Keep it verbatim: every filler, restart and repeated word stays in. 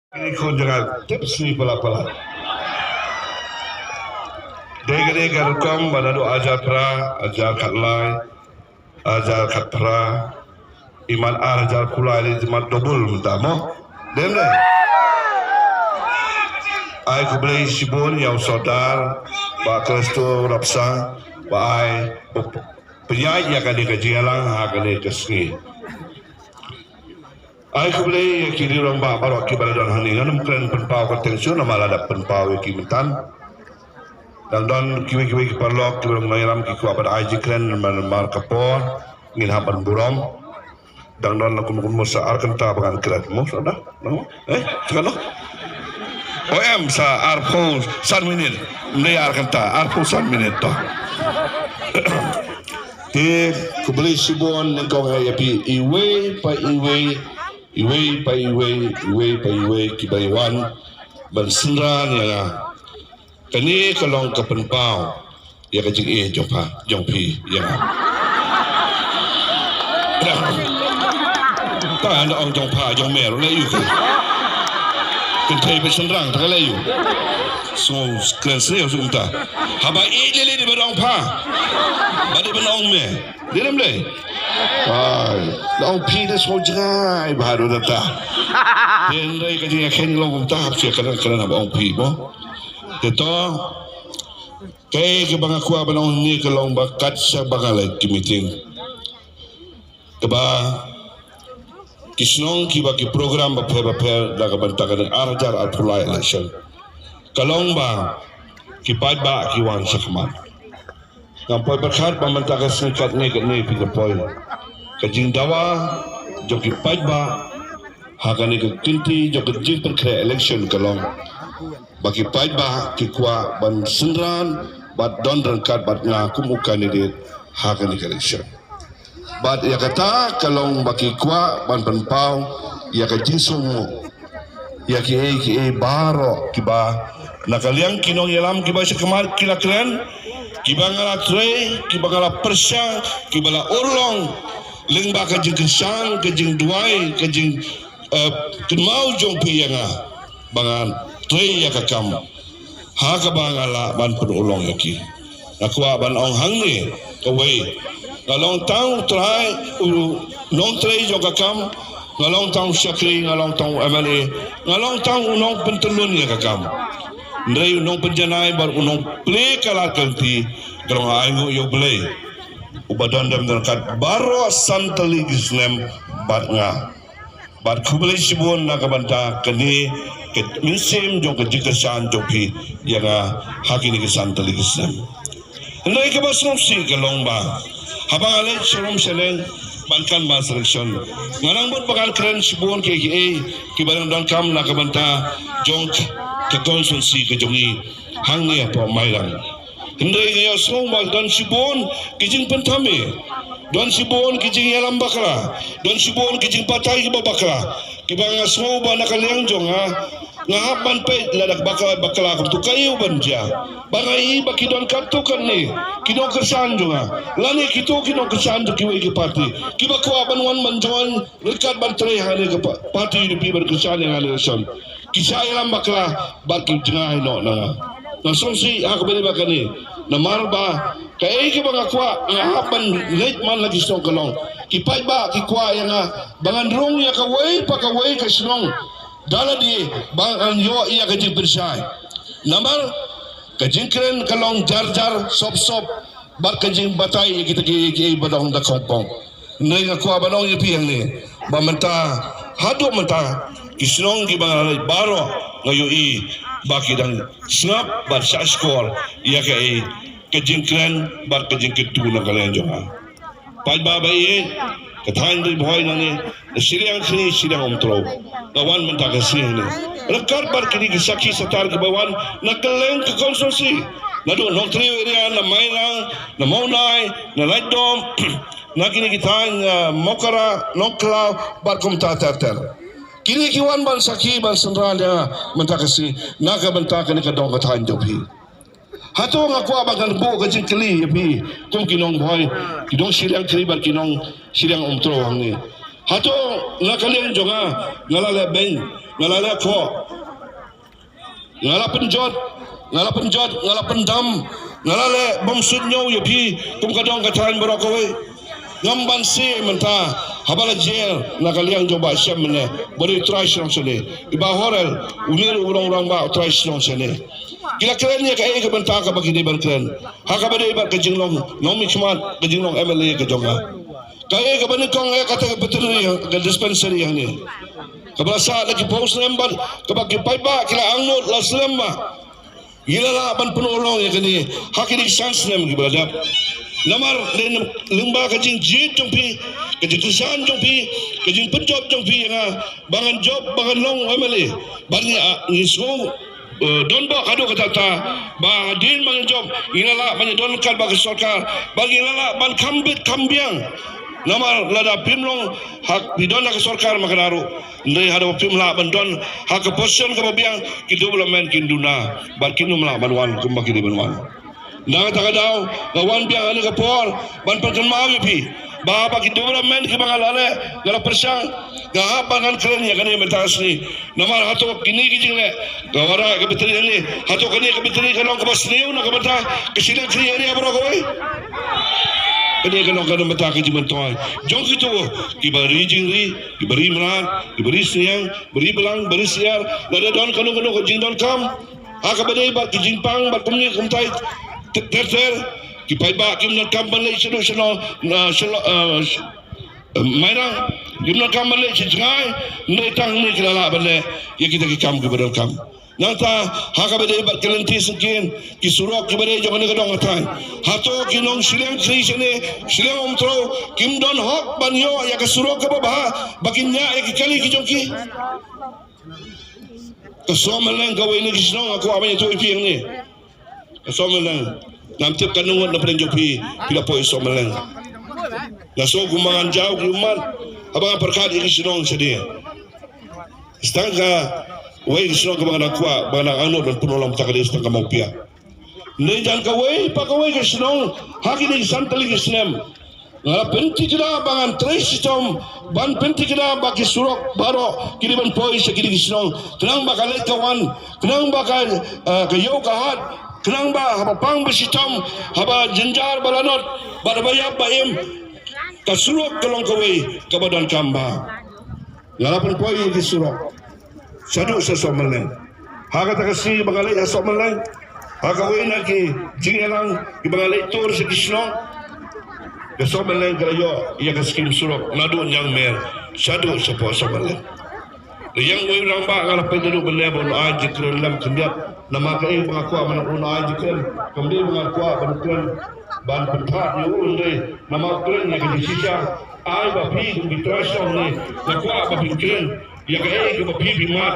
Ini khun jngai tip sngi pala pala. Dei ka dei ka rukom ba naduh arhajar phra, arhajar khatlai, arhajar khatphra, imat arhajar phew lai lei, imat double mynta mo. Dei ne? Ai khublei shibun ïa u Sordar Bah Klesto Rapsang ba ai pynïaid ïa kane ka jingïalang ha kane ka sngi. Ai khublei ïa ki riew rangbah baroh kiba la don hangne, ngan ym kren pynpaw kyrteng shuh namar lada pynpaw ïa ki mynta. Dang don kiwei kiwei ki paralok kiba long nongïalam ki kwah ban ai jingkren namar ka por ngin hap ban burom. Dang don la kum kum sa ar kynta ba ngan kren mo sa da. No? Eh, sa no? O em sa arphew san minit. Ym dei ar kynta, arphew san minit to. Te khublei shibun nyngkong ïa phi iwei pa iwei, iwei pa iwei, iwei pa iwei kiba ïa wan ban synran ïa nga. Kane ka long ka pynpaw ïa ka jingïeit jong pha, jong phi ïa nga. Tang ong jong pha, jong me ruh leh ïa u. Kynthei ba shynrang tang leh ïa u. Sngew kren sniew shu mynta. Haba ïeit lei lei dei ban ong pha. Ba dei ban ong me. Dei ne ym dei? Ai, da ong phi da sngew jngai bha ruh da ta. Dei hynrei ka jingïakheiñ long kumta, hap shu ïakren kren haba ong phi mo. Te to, kaei kaba nga kwah ban ong hangne ka long ba kat shaba nga leit ki meeting, kaba ki shnong kiba ki program bapher bapher da ka bynta ka dang arhajar arphew lai election, ka long ba ki paidbah ki wan shakhmat. Ngam poi pyrkhat ba mynta ka sngi katne katne phi ka poi. Ka jingdawa jong ki paidbah ha kane ka kynti jong ka jingpynkhreh election ka long ba ki paidbah ki kwah ban synran bad don ryngkat bad nga kum u candidate ha kane ka election. Bad ïa kata ka long ba ki kwah ban pynpaw ïa ka jingsngewnguh ïa kiei kiei baroh kiba na ka liang ki nongïalam kiba shakhmat ki la kren, kiba nga la trei, kiba nga la pyrshang, kiba la urlong lyngba ka jingkyrshan, ka jingduwai, ka jing eh, kynmaw jong phi ïa nga ba ngan trei ïa ka kam ha kaba nga lah ban pynurlong ïa ki. Nga kwah ban ong hangne kawei, nga long tang u trai, u nongtrei jong ka kam, nga long tang u shakri, nga long tang u M L A, nga long tang u nongpyntyllun ïa ka kam. Hynrei u nongpynjanai bad u nongplie ka lad ka lynti ka long ainguh ïa U Blei uba don dem don kat baroh san tylli ki snem bad nga. Bad khublei shibun na ka bynta kane ka mynsiem jong ka jingkyrshan jong phi ïa nga ha kine ki san tylli ki snem. Hynrei kaba sngewsih ka long ba haba nga leit sharum shaneng ban canvass election, nga nang bud ba ngan kren shibun kiei kiei kiba dang donkam na ka bynta jong ka constituency ka jong ngi hangne hapoh Mairang. Hynrei nga ïohsngew ba don shibun ki jingpynthame, don shibun ki jingïalam bakla, don shibun ki jingbatai kiba bakla kiba nga sngew ba na ka liang jong nga, nga hap ban peit lada bakla bakla kumtu kaei u ban jia. Ba nga i ba ki don katto katne ki nongkyrshan jong nga lane kito ki nongkyrshan jong kiwei ki party kiba kwah ban wan ban join ryngkat ban trei ha kane ka pa-, party U D P ban kyrshan ïa nga ha election. Ki shah ïalam bakla bad ki jngai noh na nga. Nga sngewsih ha kaba ïadei bad kane namar ba kaei kaba nga kwah nga hap ban leit man la ki shnong ka long ki paidbah ki kwah ïa nga ba ngan rung ïa kawei pa kawei ka shnong da lade ba ngan ïoh ïa ka jingpynshai. Namar ka jingkren ka long jar jar sop sop bad ka jingbatai ïa kita kiei kiei ba dang da khongpong. Hynrei nga kwah ban ong ïa phi hangne ba mynta haduh mynta ki shnong kiba nga leit baroh nga ïohi ba ki dang sngap bad shah shkor ïa kaei ka jingkren bad ka jingkyntu na ka liang jong nga. Paidbah ba ïeit, ka thaiñ Ri Bhoi nangne na shiliang Khri shiliang Umtrew. Nga wan mynta ka sngi hangne ryngkat bad kine ki sakhi satar kiba wan na kylleng ka constituency, naduh Nongthriew area, na Mairang, na Mawlai, na Laitdom, na kine ki thaiñ, ah, Mawkara, Nongkhlaw bad kumta ter ter. Kine ki wan ban sakhi ban synran ïa nga mynta ka sngi na ka bynta kane ka dong ka thaiñ jong phi. Hato nga kwah ba ngan buh ka jingkylli ïa phi kum ki nong Bhoi, ki nong shiliang Khri bad ki nong shiliang Umtrew hangne. Hato na ka liang jong nga, nga la leh beiñ, nga la leh khoh, nga la pynjot, nga la pynjot, nga la pyndam, nga la leh bym suidñiew ïa phi kum ka dong ka thaiñ baroh kawei. Ngam banse mynta haba la jer na ka liang jong Bah Shem mynne, ba dei u trai shnong shane, i Bah Horel, une ruh u long rangbah u trai shnong shane. Ki la kren ïa kaei ka bynta kaba ki dei ban kren ha kaba dei bad ka jinglong nongmihkhmat, ka jinglong M L A ka jong nga. Kaei kaba nyngkong, eh, kata ka veterinary, ka dispensary hangne, kaba la sah da ki phew snem bad kaba ki paidbah ki la angnud la slem ba ngi la lah ban pynurlong ïa kane ha kine ki san snem kiba la dep. Namar dei na lyngba ka jingjied jong phi, ka jingkyrshan jong phi, ka jingpynjop jong phi ïa nga ba ngan jop, ba ngan long M L A, bad ngi, ah, ngi sngew, eh, donbok haduh katta katta ba hadien ba ngan jop ngi la lah ban ïadon ryngkat bad ka sorkar, ba ngi la lah ban kham bit kham biang. Namar lada phim long ha, phi don ha ka sorkar ma kane ruh, hynrei haba phim lah ban don ha ka position kaba biang, ki development kin duna bad kin ym lah ban wan kumba ki dei ban wan. Na kata ka daw nga wan biang ha kane ka por ban pynkynmaw ïa phi ba, ba ki development kiba nga la leh, nga la pyrshang, nga hap ban ngan kren ïa kane mynta ka sngi. Namar hato kine ki jingleh, nga wanrah ka veterinary hangne, hato kane ka veterinary ka long kaba sniew na ka bynta ka shiliang khri area baroh kawei? Kane ka long ka na ka bynta ka jingmyntoi jong kito kiba ri jingri, kiba ri mrad, kiba ri sniang, ba ri blang, ba ri syiar. Lada don kano kano ka jingdonkam ha kaba dei bad ki jingpang bad kumne kumtai ter ter, ki paidbah kim donkam ban leit shaduh sha no, na, sha, eh, sh-, eh, Mairang, kim donkam ban leit sha jngai, hynrei tang hangne ki la lah ban leh ïa kita ki kam kiba donkam. Nangta ha kaba dei bad ki lynti syngkien, ki surok kiba dei jong kane ka dong ka thaiñ, hato ki nong shiliang khri shane, shiliang Umtrew, kim don hok ban ïoh ïa ka surok kaba bha ba kin ñiah ïa ki kali ki jong ki? Ka Sohmylleng kawei na ki shnong, nga kwah ban ïathuh ïa phi hangne. Ka Sohmylleng, ngam tip katno ngut na pdeng jong phi phi la poi Sohmylleng. Nga sngew kumba ngan jaw ki ummat haba nga pyrkhat ïa ki shnong shadien. Tang kawei ka shnong kaba nga dang kwah, ba nga dang angnud ban pynurlong mynta ka dei tang ka Mawpia. Hynrei tang kawei pa kawei ka shnong ha kine ki san tylli ki snem nga la pyntikna ba ngan trei shitom ban pyntikna ba ki surok baroh ki dei ban poi sha kine ki shnong, khnang ba ka leit ka wan, khnang ba ka, eh, ka ïew ka hat, khnang ba haba pang ba shitom, haba jynjar ba lanot bad haba ïap ba im, ka surok ka long kawei kaba donkam bha. Nga la pynpoi ïa ki surok shaduh sha Sohmylleng. Ha kata ka sngi ba nga leit ha Sohmylleng, ha kawei na ki jingïalang kiba nga leit tur sha ki shnong, ka Sohmylleng ka la ïoh ïa ka skim surok naduh Niangmer shaduh shapoh Sohmylleng. Ïa uwei u rangbah nga la peit naduh mynne ba un ai jingkren lem khyndiat. Namar kaei ba nga kwah ban un ai jingkren? Kam dei ba nga kwah ban kren ban pynthad ïa u, hynrei namar kren ïa ka jingshisha, ai ba phi kum ki trai shnong ne, nga kwah ba phin kren ïa kaei kaba phi phi mad.